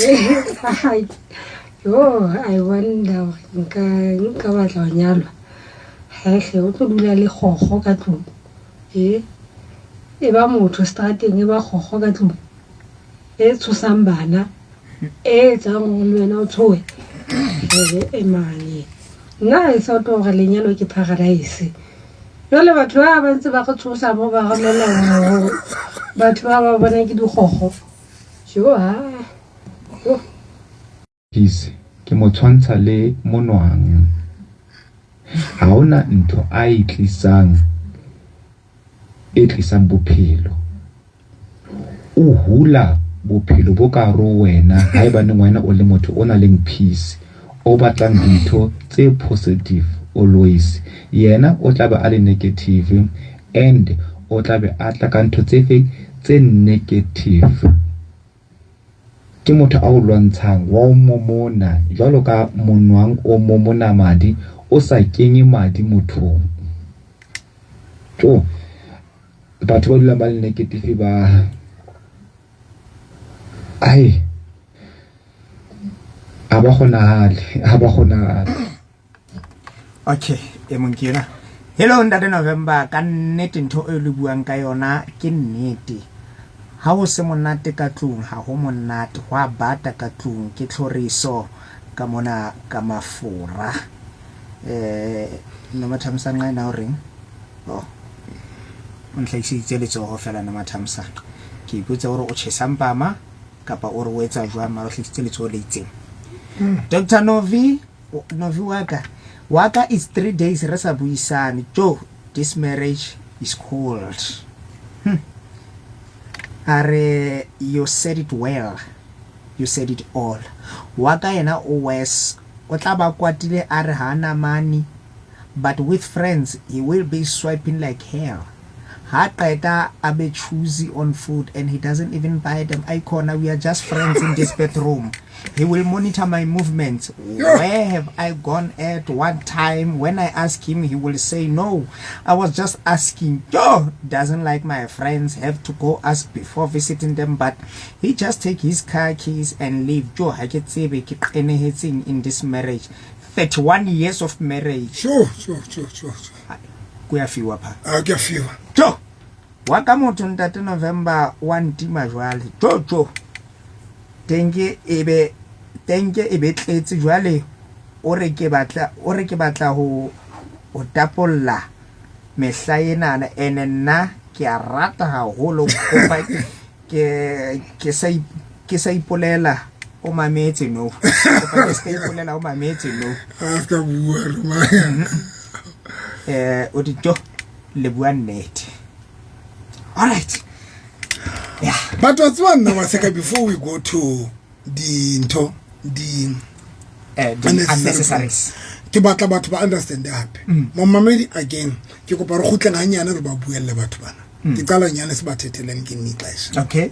yo I wonder gore nka nka batla go nyalwa haehle o tlo dula le kgokgo ka tlong e e ba motho strateng e ba kgokgo ka tlong e tshosang bana e etsang gore le wena o tshoe e mane nna e sa utlwa gore lenyalo ke paradise jale batho ba ba ntse ba go tshosa mo ba romela batho ba ba bona ke digogo jo ha Peace ke mo tshwantsha le monwang. Ha hona ntho a e tlisang e tlisang bophelo. O hula bophelo bo ka hare ho wena haebaneng wena o le motho o nang le peace, o batlang dintho tse positive always. Yena o tla be a le negative and o tla be a tla ka ntho tse feng tse negative. Ke motho a o lwantshang wa o momona jwalo ka monwang o momona madi o sa kenye madi mothong. Tjo batho ba dulang ba le negative ba ai ha ba kgonahale ha ba kgonahale. Okay e mong ke yena hello ntate November ka nnete ntho e le buang ka yona ke nnete ha ho se monate ka tlung ha ho monate ho a bata ka tlung ke tlhoriso ka mona ka mafura eh Nomathamsanqa ena o reng oh o ntlhakiseditse letsoho fela Nomathamsanqa ke ipotsa hore o tjhesa mpama kapa o re o etsa jwang mara o hlakisitse letsoho le itseng Dr Novi Novi waka waka is 3 days re sa buisane jo this marriage is cold. A re you said it well you said it all waka yena o worse o tla ba kwatile a re ha na money but with friends he will be swiping like hell ha qeta a be choosy on food and he doesn't even buy them aikhona we are just friends in this bedroom he will monitor my movements where have I gone at what time when I ask him he will say no I was just asking yo doesn't like my friends have to go ask before visiting them but he just take his car keys and leave jo ha ke tsebe ke qenehetseng in this marriage 31 years of marriage sure sure sure sure sure. Kuyafiwa pha a kuyafiwa jo wa ka motho ntate November wa ntima jwale jo jo tenke ebe tenke ebe tletse jwale o re ke batla o re ke batla ho ho tapolla mehla enana ene nna ke a rata haholo kopa ke ke sa ke sa ipolela o mametse no kopa ke sa ipolela o mametse no a ska bua roma eh o di jo le bua nnete all right yeah but wa tseba nna wa seka before we go to dintho di eh, di unnecessaries ke batla batho ba understand hape momamedi again ke kopa re kgutleng hanyane re ba buelle batho bana ke qala nyane se ba thetheleng ke nne ixesha okay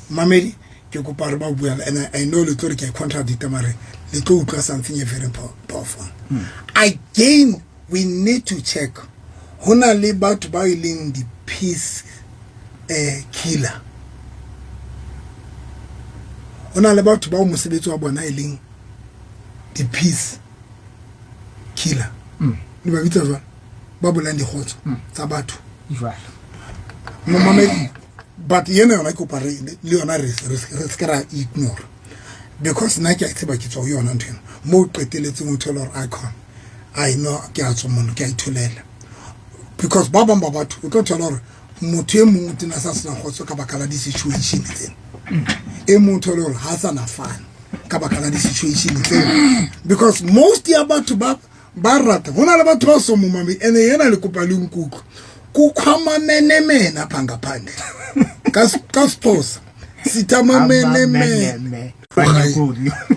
mamedi ke kopa re ba buelle and I know le tlo re ke a contradict mare le tlo utlwa something e very powerful again we need to check ho na le batho ba e leng di-peace killer ho na le batho bao mosebetsi wa bona e leng di-peace killer le ba bitsa jwang ba bolayang dikgotso tsa batho jwalo momamedi but yena yona ke kopa re le yona re se ke ra ignore because nna ke a tseba ke tswa ho yona ntho ena mo o qeteletseng o thola hore icon I know ke a tswa mono ke a itholela because ba bang ba batho o tlo thola hore motho e mong o tena sa sena kgotso ka baka la di-situation tsena e mong o thole hore ha sa na fana ka baka la di-situation tsena because most ya batho ba ba rata ho na le batho ba so momame ene yena le kopa le nkutlwe kukhwamamenemene apha ngaphandle ka Sexhosa sithi amamenemene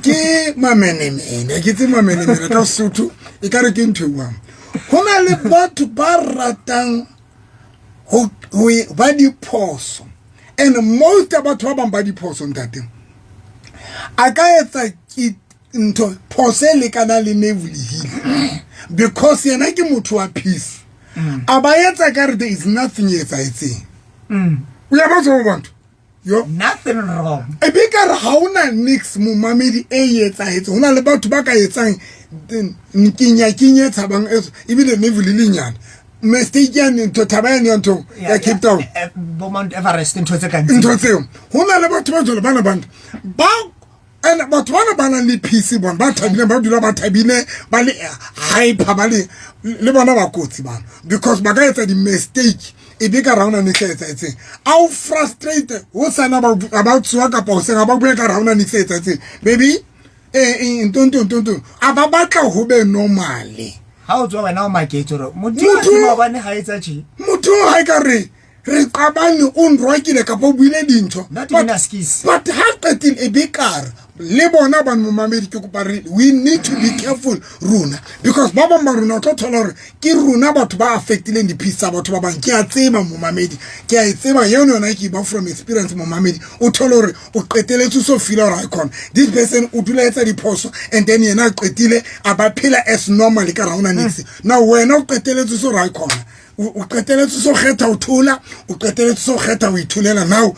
ke mamenemene ke tse mamenemene ka Sesotho e ka re ke ntho e buang ho na le batho ba ratang ho ba diphoso and most ya batho ba bang ba diphoso ntate a ka etsa ke ntho phoso e lekanang le Neville Hill Because yena ke motho wa peace. A ba etsa ka re there is nothing e etsahetseng. O ya ba tswa batho. Yo. Nothing wrong. E be ka re ha ona nix momamedi e etsahetse. Ho na le batho ba ka etsang nkinya-kinya e tshabang ebile Neville le lenyane. Mistake yane ntho thaba yane ya ntho ya Cape Town. Bo Mount Everest ntho tse kang Ntho tseo. Ho na le batho ba jwalo bana bana. Ba and batho bana ba nang le peace bona ba thabileng ba dula ba thabile ba le hyper ba le le bona ba kotsi bana because ba ka etsa di-mistake e be ka ra hona niks e etsahetseng. A o frustrate ho sana ba ba tsoha kapa hoseng ha ba bue ka ra hona niks e etsahetseng. Baby nto nto nto nto a ba batla ho be normally. Ha o tswa wena o maketse hore motho maobane ha etsa tje. Motho ha e ka re re qabane o nrwakile kapa o buile dintho. Not even a skis. But ha qetile e be kare le bona ba momamedi ke kopa re we need to be careful rona because ba bang ba rona o tlo thola hore ke rona batho ba affectileng di-peace tsa batho ba bang. Ke a tseba momamedi, ke a e tseba yone yona ke ba from experience momamedi. O thole hore o qeteletse so feel hore ha khona this person o dula etsa diphoso and then yena a qetile a ba phela as normal ka ra hona niks. Now wena o qeteletse so ra khona o qeteletse so kgetha ho thola, o qeteletse so kgetha ho itholela now.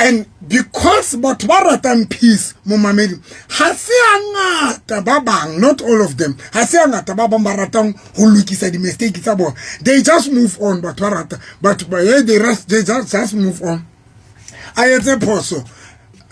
And because batho ba ratang peace momamedi ha se hangata ba bang, not all of them, ha se hangata ba bang ba ratang ho lokisa di-mistake tsa bona. They just move on. Batho ba rata batho ba they just move on. A etse phoso,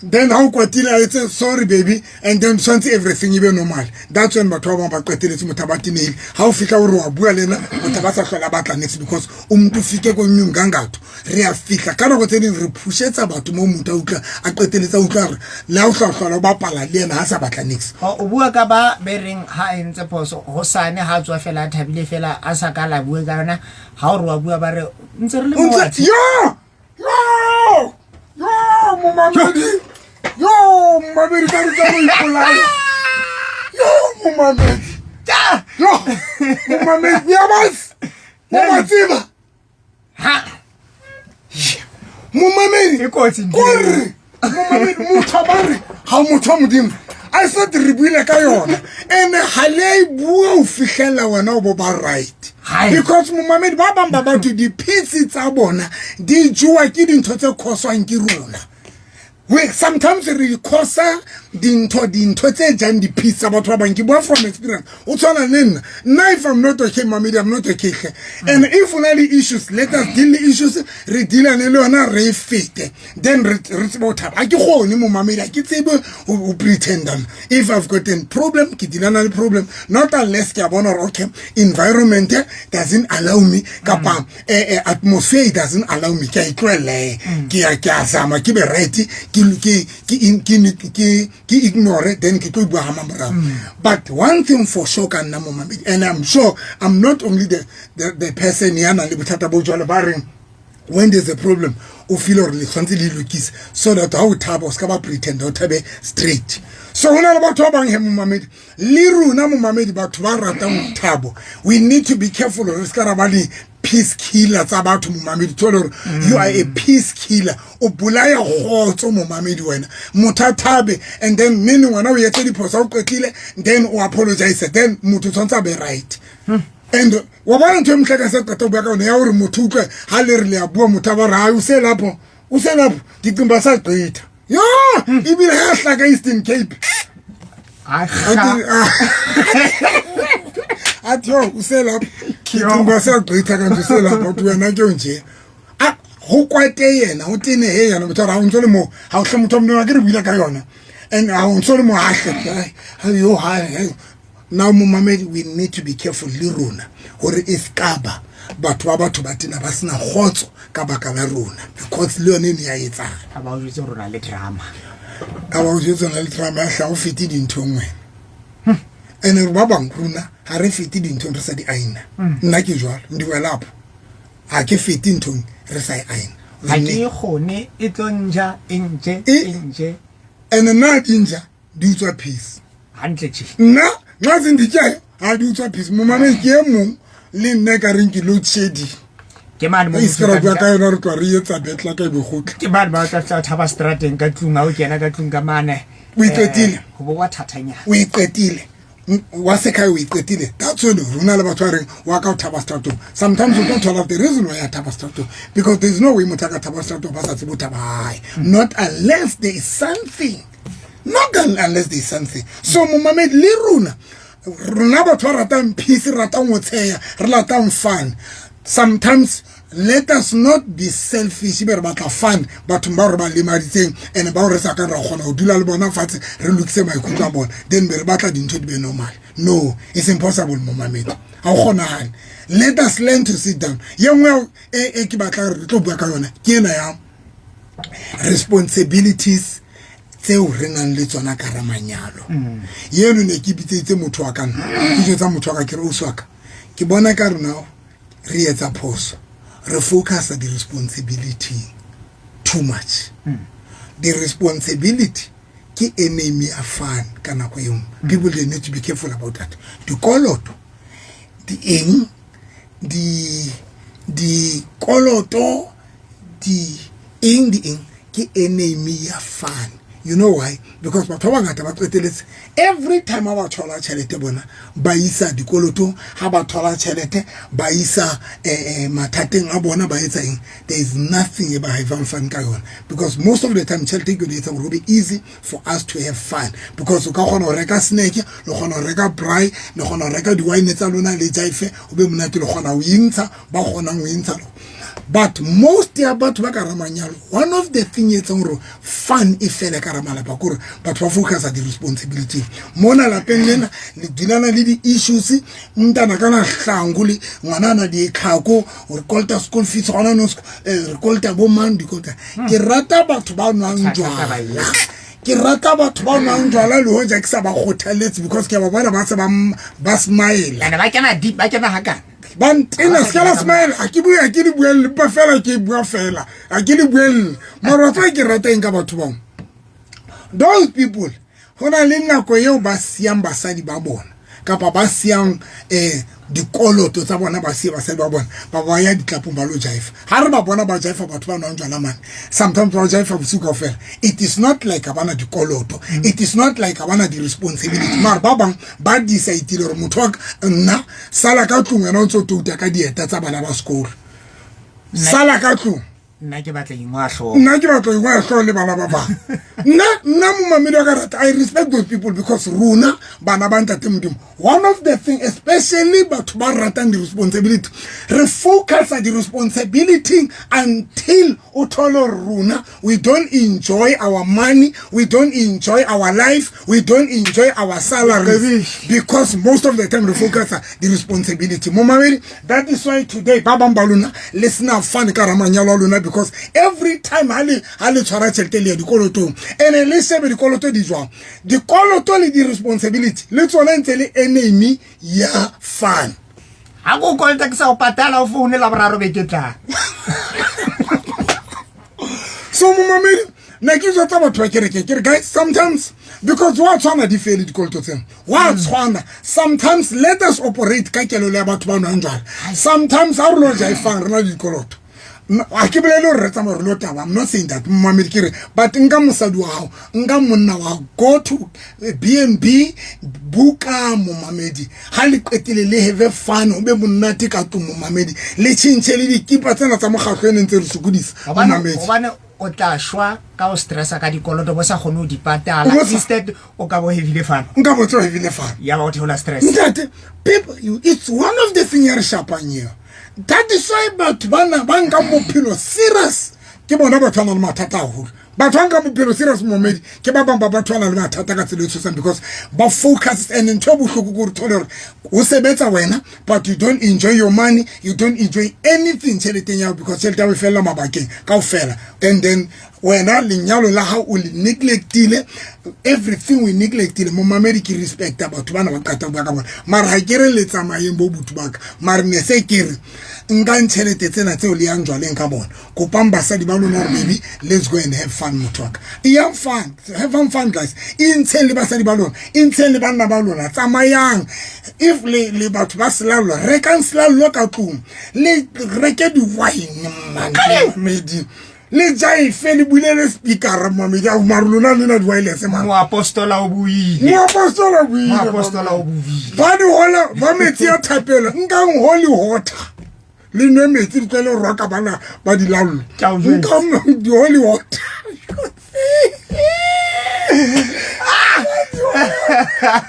then ha o kwatile a etse sorry baby, and then tshwantse everything e be normal. That's when batho ba bang ba qeteletse motho a ba tenehile. Ha o fihla o re wa bua le ena, motho ba sa hlola batla next because o motho fike ko mgangatho. Re a fihla ka nako tse ding re pushetsa batho mo motho a utlwa a qeteletse a utlwa hore le ha o hlola hlola o bapala le yena ha sa batla next. O bua ka ba be reng ha a entse phoso hosane ha tswa fela a thabile fela a sa ka la bua ka yona, ha o re wa bua ba re ntse re le mo Ntse yo yo yo momamedi yo momamedi ka re tsa go ipolaya yo momamedi yo momamedi ya bas mo ba tseba ha momamedi e kotsi ntho kore momamedi motho ba re ha motho wa Modimo a se re buile ka yona ene ha le e bua o fihlela wena o bo ba right. Because momamedi ba bang ba batho di-peace tsa bona di jowa ke dintho tse khoswang ke rona. We sometimes re khosa dintho tse jang di-peace tsa batho ba bang. Ke bua from experience. O tshwana le nna. Nna if I'm not okay mamedi, I'm not okay hle. And if o na le issues, let us deal le issues, re dealane le yona re fete. Then re tsebe ho thaba. Ha ke kgone momamedi, ha ke tsebe ho pretend. If I've got a problem, ke dealana le problem. Not unless ke a bona hore okay, environment doesn't allow me kapa atmosphere doesn't allow me. Ke a itlohella ke a zama ke be right, ke ignore, then ke tlo bua ha mamorao. But one thing for sure ka nna momamedi, and I'm sure I'm not only the person ya nang le bothata bo jwalo ba reng when there's a problem o feel hore le tshwantse le lokise so that ha o thaba o ska ba pretend o thabe straight. So hona le batho ba bang he momamedi le rona momamedi batho ba ratang thabo, we need to be careful hore re ska ra ba le peace killer tsa batho momamedi. Thole hore you are a peace killer, o bolaya kgotso momamedi wena. Motho a thabe and then meaning wena o etse diphoso o qetile, then o apologize, then motho tshwantse a be right. And wa bona ntho e motle ka se qeta ho bua ka yona ya hore motho utlwe ha le re le a bua motho a ba re hai o se lapho o se lapho dicimba sa qeta yo ebile ha hlaka Eastern Cape athi yo o se lapho dicimba sa qeta ka ntho se lapho o wena ke nje a ho kwate yena o tene he yena motho ra o ntse le mo ha o hle motho mona ke re buile ka yona and ha o ntse le mo ha hle ha yo ha. Now momamedi we need to be careful le rona hore e skaba batho ba batho ba tena ba sena kgotso ka baka la rona because le yone e ne ya etsang. Ha ba o jwetse rona le drama. Ha ba o jwetse rona le drama ya hla o fete dinthong wena. And ba bang rona ha re fete dinthong re sa di aina. Nna ke jwalo, ndi welapho. Ha ke fete nthong re sa e aina. Ha ke kgone e tlo nja e nje e nje. And nna di nja di utswa peace. Hantle tje. Nna nxa sindityayo ha di utswa peace. Momamedi ke e mong le nna ka reng ke load shedding. Ke mane mo E se ra bua ka yona re tloha re etsa betla ka e bokgutla. Ke mane ba tla tla thaba strateng ka tlung ha o kena ka tlung ka mane. O iqetile. Ho bo wa thathanyana. O iqetile. Wa sekhaya o e qetile. That's when rona le batho ba reng wa ka o thaba stratong. Sometimes o tlo thola the reason why a thaba stratong, because there is no way motho a ka thaba stratong ba sa tsebe o thaba hae, not unless there is something, not unless there is something. So momamedi, le rona, rona batho ba ratang peace, re ratang ho tsheya, re ratang fun, sometimes let us not be selfish, be re batla fun bathong bao re ba lemaditseng and bao re sa kang ra kgona ho dula le bona fatshe re lokise maikutlo a bona, then be re batla dintho di be normal. No, it's impossible, momamedi, ha o kgonahale. Let us learn to sit down. Ye nngwe e ke batlang re tlo bua ka yona ke ena ya responsibilities tseo re nang le tsona ka ra manyalo. Eno ne ke bitseditse motho wa ka, nna ke jwetsa motho wa ka, ke re, ausi wa ka, ke bona ka rona re etsa phoso, re focusa di-responsibility too much. The responsibility ke enemy ya fun ka nako e nngwe. People, they need to be careful about that. Dikoloto di eng, di dikoloto di eng, di eng, ke enemy ya fun. You know why? Because batho ba bangata ba qeteletse every time ha ba thola tjhelete bona ba isa dikolotong, ha ba thola tjhelete ba isa mathateng a bona, ba etsa eng. There is nothing e ba havang fun ka yona, because most of the time tjhelete ke yone e etsang hore ho be easy for us to have fun, because o ka kgona ho reka snack, le kgona ho reka braai, le kgona ho reka di-wine tsa lona, le jaife, o be monate, le kgona ho intsha, ba kgonang ho intsha. But most ya batho ba ka ra manyalo, one of the thing e etsang gore fun e fele ka ra malapa ke gore batho ba focusa di-responsibility mona lapeng lena, le dulana le di-issues, mntana kana hlangu le ngwanana ditlhako, re kolota school fees gona no, re kolota bo mang dikolota. Ke rata batho ba nwang jwala, ke rata batho ba nwang jwala, le hoja ke sa ba kgothaletse, because ke a ba bona ba se ba smile. Ene ba kena deep, ba kena hakana. Ba ntena se ka la smile. A ke bue, a ke le buelle, mpa fela ke bua fela, a ke le buelle. Mara wa ke rata eng ka batho bao, those people, go na le nako eo ba siang basadi ba bona kapa ba siang dikoloto tsa bona, ba sie basadi ba bona, ba ba ya ditlapong ba lo jaifa. Ha re ba bona ba jaifa, batho ba nwang jwala mane, sometimes ba jaifa bosiu kaofela. It is not like ha bana dikoloto, it is not like ha bana di-responsibility, mara ba bang ba decide-ile gore motho wa ka, nna sala ka tlung, wena o ntse o touta ka dieta tsa bana ba sekolo, sala ka tlung. Nna ke batla ingwa hlooho. Nna ke batla ingwa hlooho le bana ba bang. Nna momamedi wa ka rata, I respect those people, because rona bana ba ntate Modimo, one of the thing, especially batho ba ratang di-responsibility, re focusa di-responsibility until o thole hore rona we don't enjoy our money, we don't enjoy our life, we don't enjoy our salaries, because most of the time re focusa di-responsibility, momamedi. That is why today ba bang ba lona le sena fun ka ramanyalo a lona, because every time ha le tshwara tjhelete le ya dikolotong. Ene le shebe dikoloto di jwang, dikoloto le di-responsibility le tsona ntse le enemy ya fun. Ha ko kolota ke sa o patala, o foune la boraro be ke tla. So momamedi, ne ke jwetsa batho ba kereke, ke re, guys, sometimes because wa tshwana di fele dikoloto tsena, wa tshwana, sometimes let us operate ka kelelo ya batho ba nwang jwala. Sometimes ha re lo jaifang re na le dikoloto, a ke bolele gore re tsamaya re lo taba, I'm not saying that, momamedi. Ke re, but nka mosadi wa gago, nka monna wa gago, go to B&B, buka, momamedi. Ha le qetile le have fun, o be monate ka tlong, momamedi, le tjhentjhe le dikipa tsena tsa mokgatlo e neng ntse re sokodisa. Hobane momamedi. Hobane o tla shwa ka o stressa ka dikoloto bo sa kgone ho di patala. O bo sa- Instead o ka bo havile fun. Nka botse o havile fun. Ya ba o theola stress. Ntate, people, you, it's one of the thing ya re shapang eo. That is why batho bana ba nkang bophelo serious ke bona batho ba nang le mathata haholo. Batho ba nkang bophelo serious, momedi, ke ba bang ba batho ba nang le mathata ka tsela e tshosang, because ba focus. And ntho e bohloko ke gore thole hore o sebetsa wena, but you don't enjoy your money, you don't enjoy anything tjheleteng ya hao, because tjhelete ya hao e fella mabakeng kaofela. And then wena lenyalo la hao o le neglectile, everything we neglectile. Momamedi, ke respecta batho bana ba qeta ho bua ka bona, mara ha ke re le tsamayeng bo botho ba ka, mara ne se ke re nkang tjhelete tsena tseo le yang jwaleng ka bona, kopang basadi ba lona hore, baby, let's go and have fun. Motho wa ka, e yang fun, have fun, guys. E ntsheng le basadi ba lona, e ntsheng le banna ba lona, tsamayang. If le batho ba selallo, rekang selallo ka tlung, le reke di-wine, man, medi. Le jaife le bulele speaker mamedi a mare lona le na di-wireless mara. Moapostola o buile. Moapostola o buile. Moapostola o buile. Ba di hola ba metsi a thapelo nkang holy water. Le nwe metsi le tlele roka bana ba di laolla. Nkang di holy water.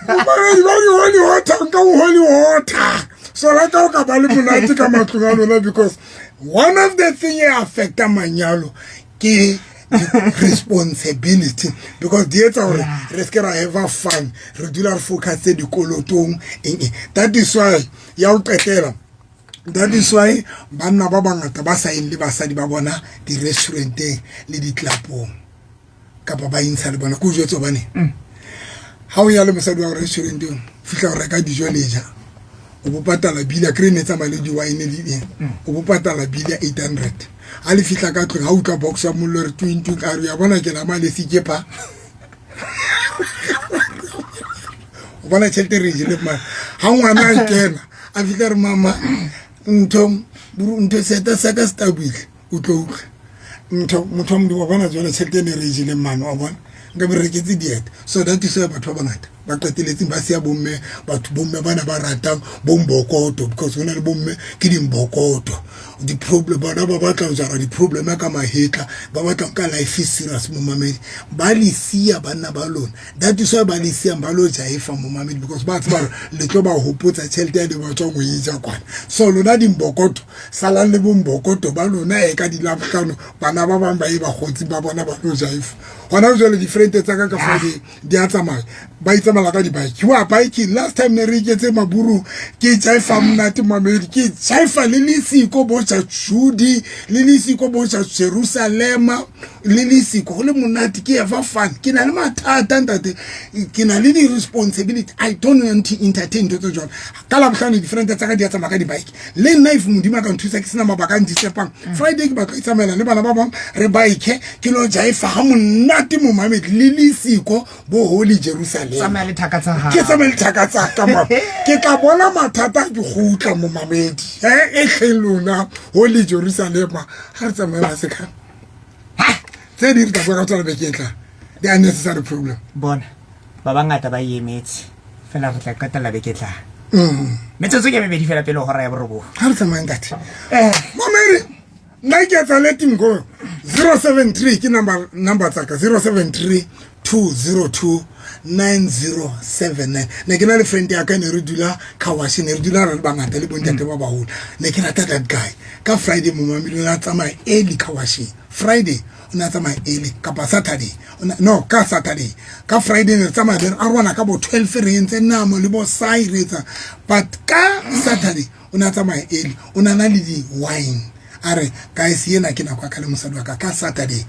Mamedi ba di holy water nkang holy water. So la ka o ka ba le monate ka matlong a lona because one of the thing e affecta manyalo ke responsibility because di etsa gore re se ke ra have fun re dula re focuse dikolotong eng eng. That is why ya go qetela, that is why banna ba bangata ba sa yeng le basadi ba bona di-restauranteng le di-clubong kapa ba intsha le bona. Ke o jwetse hobane ha o ya le mosadi wa restauranteng fihla o reka dijo le ja, o bo patala bill a kry ne tsamaya le di-wine le eng, o bo patala bill ya 800. Ha le fihla ka tlong ha utlwa box ya mollo re twing twing, a re ya bona ke nama le sike pha. O bona tjhelete re jele mane. Ha ngwana a kena a fihla re mama ntho ntho seta sa ka se tabuile, o tlo utlwa ntho motho wa Modimo wa bona jwale tjhelete e ne re e jeleng mane wa bona nka be re reketse dieta. So that is why batho ba bangata ba qeteletseng ba siya bomme, batho bomme bana ba ratang bombokoto because ho na le bomme ke dimbokoto di-problem bona ba batla ho jara di-problem ka mahetla, ba batla nka life serious momamedi ba le siya banna ba lona. That is why ba le siyang ba lo jaifa momamedi because ba tseba hore le tlo ba hopotsa tjhelete ya le ba tswang ho e ja kwana. So lona dimbokoto salang le bombokoto ba lona e ka dilabohlano bana ba bang ba e bakgotsi ba bona ba lo jaifa. Hona jwale di-friend tsa ka ka Friday di a tsamaya, ba itsamela ka di-bike. Wa biking last time ne re iketse maburu ke jaifa monate mamedi, ke jaifa le lesiko bo ja Judy le lesiko bo ja Jerusalema le lesiko go le monate, ke ever fun. Ke na le mathata ntate, ke na le di-responsibility, I don't want to entertain ntho tse jwalo. Ka labohlano di-friend tsa ka di a tsamaya ka di-bike le nna if Modimo a ka nthusa ke sena mabaka a ntshepang Friday ke batla itsamaela le bana ba bang re bike ke lo jaifa ha monate momamedi le lesiko bo holy Jerusalem. Tsamaya le thaka tsa hao. Ke tsamaya le thaka tsa ka mo. Ke tla bona mathata ke gutla momamedi. E tlhe lona holy Jerusalem ha re tsamaye ba sekha. Tse di re tla bua ka tsona beke e tlang. The unnecessary problem. Bona ba bangata ba emetse fela re tla qetella beke e tlang. Metsotso ke mebedi fela pele hora ya borobong. Ha re tsamaye ntate. Mamedi nna ke etsa letting go 073 ke number tsa ka 073 202 9079. Ne ke na le friend ya ka ne re dula Kawashi, ne re dula re le bangata le bontate ba baholo. Ne ke rata that guy. Ka Friday momamedi o ne a tsamaya early Kawashi. Friday o ne a tsamaya early kapa Saturday. No, ka Saturday. Ka Friday ne re tsamaya re arwana ka bo 12 re entse nama le bo sai re etsa. But ka Saturday o ne a tsamaya early. O ne a na le di wine. A re guys yena ke nako ya ka le mosadi wa ka. Ka Saturday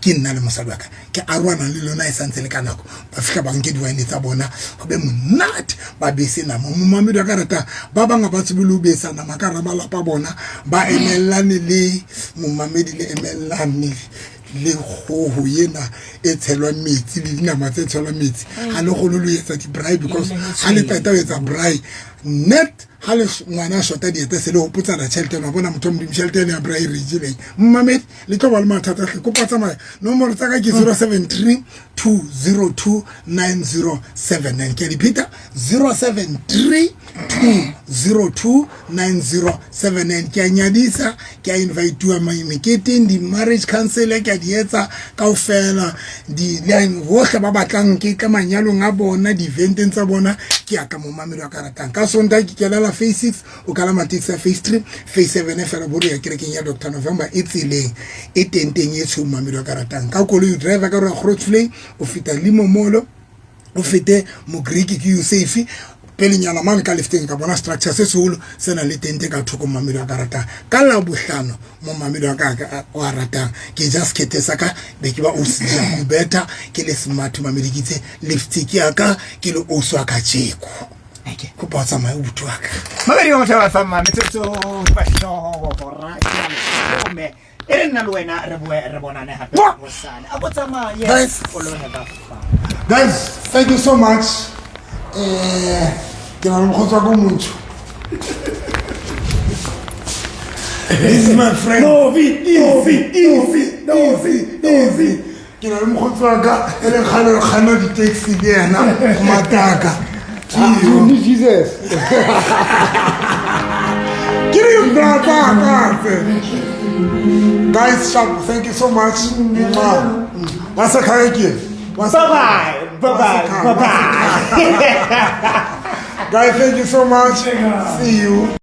ke nna le mosadi wa ka ke arwana le lona e santse le ka nako. Ba fihla ba nke di-wine tsa bona go be monate ba bese nama. Momamedi wa ka rata ba bangwe ba tsebe le ho besa nama ka hara malapa a bona, ba emellane le momamedi le emellane le kgoho ena e tshelwang metsi le dinama tse tshelwang metsi. Ha le kgone le ho etsa di-braai because ha le qeta ho etsa braai net ha le ngwana a shota dieta se le hopotsana tjhelete ena, wa bona motho wa Modimo tjhelete ena ya braai re e jeleng. Momamedi le tlo ba le mathata hle, kopa tsamaya. Nomoro tsa ka ke 073 202 9079. Ke a di pheta 073 202 9079. Ke a nyadisa, ke a invitiwa meketeng, di-marriage council ke a di etsa kaofela. Bohle ba batlang ke tle manyalong a bona, di-eventeng tsa bona, ke a tla momamedi wa ka ratang. Ka Sontaha ke kenela phase 6, o kalama taxi ya phase 3, phase 7 fela boro ya kerekeng ya Doctor November e tseleng e teng teng e tshweu momamedi wa ka ratang. Ka koloi o driver ka roya Grootvlei, o feta Limomolo, o fete Mogreek ke Usafe pelenyana mane ka lefteng ka bona structure se seholo se nang le tente ka thoko momamedi wa ka ratang. Ka Labohlano momamedi wa ka wa ratang ke ja sekhethe sa ka be ke ba o se better ke le smart momamedi ke itse lipstick ya ka ke le oso wa ka tjeko. Kopa o tsamaye o buti wa ka. Mamedi wa motho wa fa metsotso ba hlooho hora ya leshome. E re nna le wena re boe re bonane hape hosane. A bo tsamaye. Guys. O lo have fun. Guys, thank you so much. Ke na le mokgotsi wa ko montsho. This is my friend. Novi, easy, easy. Easy, easy. Ke na le mokgotsi wa ka e leng kgale re kganna di-taxi le yena mataka. You need Jesus. Ke re brata. Guys, sharp, thank you so much. Mwah. Wa se khae ke? Bye bye. Bye bye. Bye bye. Guys, thank you so much. See you.